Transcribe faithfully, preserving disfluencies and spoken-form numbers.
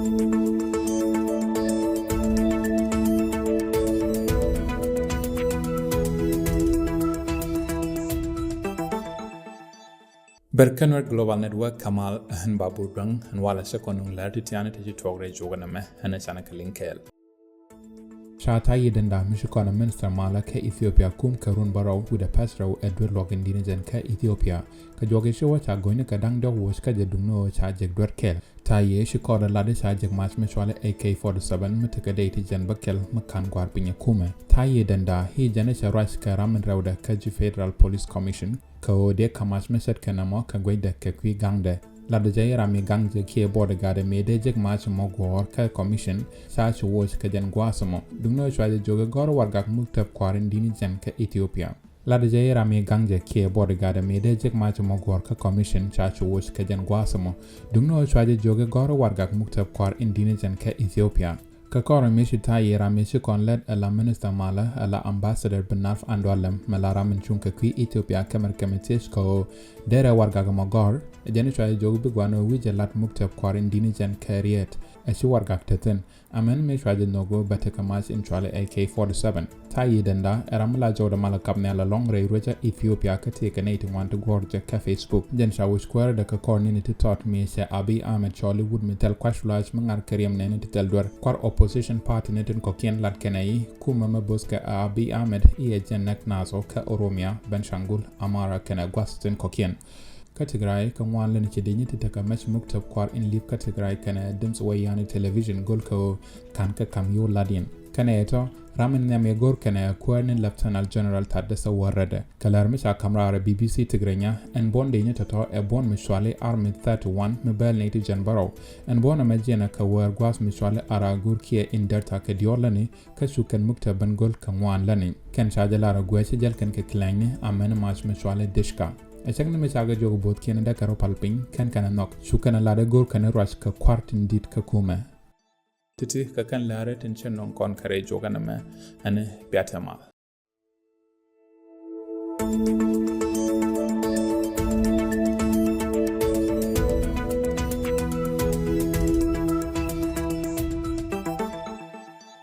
Bɛr kä Nuer Global Network, Kamal ɛ ɣän Babur Duäŋ, ɣän walɛ cä kɔn nuŋ lär ti tiani ti ci tuɔɔk rɛy cukɛ nɛmɛ, ɣän ɛ canɛ kɛ liŋ kɛɛl. Ca ta̱yɛ dɛnda mi ci kɔn ɛ minister malä kä Ethiopia kum kɛ run bärɔw wi̱cdɛ pɛth rɛw ɛ duer luɔk in di̱n jɛn kä Ethiopia. Kɛ juɔk i̱ ci wä ca go̱nyni kɛ da̱ŋ diɔ̱k woc kä jɛ duŋni ɣöö ca jek duer kɛɛl. Ta̱yɛ ci kɔn ɛ lat i̱ ca jek mac mi cuali A K forty seven mi tekɛ dee ti jɛn bä kɛl mi ka̱n gua̱a̱r piny ɛ kumɛ. Ta̱yɛ dɛnda i̱ jɛn i̱ cɛ ruac kɛ ram in rɛwdɛ kä ji̱ Federal Police Commission kɛ ɣöö dee kamac mi ce̱tkɛ nɛmɔ kɛ guecdɛ kɛ kui̱ ga̱ŋdɛ. Latdɛ jɛ i̱ ram mi ga̱ŋ jɛ kiɛ bodyguard mi dee jek mac mɔ guɔ̱ɔ̱r kä commission ca ci woc kɛ jɛn gua̱a̱th mɔ. Duŋni ɣöö cua jɛ jiök i̱ gɔ̱r warɛgak muktäp kua̱r in di̱n jɛn kä Ethiopia. Latdɛ jɛ i̱ ram mi ga̱ŋ jɛ kiɛ bodyguard mi dee jek mac mɔ guɔ̱ɔ̱r kä commission ca ci woc kɛ jɛn gua̱a̱th mɔ. Duŋni ɣöö cua jɛ jiök i̱ gɔ̱r warɛgak muktäp kua̱r in di̱n jɛn kä Ethiopia. Kä kɔrɛ mi ci ta̱yɛ ram mi ci kɔn lät ɛ la minister malä ɛ la ambassador Binaf Andualem mɛ la ram in cuŋ kɛ kui̱ Ethiopia kɛmɛr kɛmɛ thiec kɛ ɣöö derɛ warɛgak mɔ gɔ̱r. Ɛ jɛn i̱ cua jɛ jiök i̱ bi gua̱n ɣöö wi̱c jɛ lat muktäp kua̱r in di̱n jɛn kɛ riet ɛ ci warɛgak te thi̱n. Amɛn mi cua jɛ nhök ɣöö bɛ tekɛ mac in cuali A K forty seven. Ta̱yɛ dɛnda ɛ ram mi la jɔwdɛ mal ɛ kap nhial ɛlɔ̱ŋ rɛy ruecä Ethiopia kä tëëkɛ nɛy ti ŋuan ti guɔ̱ɔ̱r jɛ kä Facebook. Jɛn ca woc kuäärädɛ kɛ kɔr ni̱ni ti tɔt mi cɛ Abiy Ahmed cɔl i̱ wut mi thil kua̱c luaac mi ŋa̱r kɛ riɛm nɛɛni ti thil duer. Kua̱r opposition party ni tin kɔ̱kiɛn lat kɛnɛ i̱ kumɛ mɛ bo̱th kɛ Abiy Ahmed i̱ ɛ jɛn näk naath ɔ kä Oromia, Benshangul, Amara kɛnɛ gua̱th tin kɔ̱kiɛn. Kä Tigray kɛ ŋuan lɛn ci di̱ny ti tekɛ mɛc muktäp kua̱r in li̱p kä Tigray kɛnɛ Dimtsi Weyani Television go̱l kɛ ɣöö ka̱n kɛ ka̱m yo̱o̱ lat yɛn. Kɛnɛ tɔ ram in nhiam yɛ go̱r kɛnɛ kuäär ni Lieutenant General Taddese Were Rɛdɛ. Kɛ lär mi ca ka̱m raar ɛ B B C Tigrenya, ɛn buɔ̱n di̱ny tɔ̱tɔ̱ ɛ buɔ̱n mi cuali Army thirty one mi bɛl ni ti jɛn bärɔw. Ɛn buɔ̱n ɛmɛ jiɛn ɛ kɛ wäär gua̱a̱th mi cuali Aragur kiɛ Inderta kɛ diɔ̱ɔ̱r läni, kä cu kɛn muktäp ben go̱l kɛ ŋuan läni. Kɛn ca jɛ lar ɛ guɛc jäl kɛn kɛ kilɛŋni amɛn mac mi cuali Dishka. Ɛ cäŋ ni mi ca kɛ jiök bo̱o̱thkiɛn dee kɛ rɔ pal piny kɛn kɛn ɛ nhɔk. Cu kɛn ɛ lat ɛ go̱r kɛn ruac kɛ kua̱r tin di̱t kä kumɛ. Ti̱ti̱ kɛ kɛn lärä tin cä nöŋ kɔn kɛ rɛy juɔkä nɛmɛ ɛn biatɛ mal.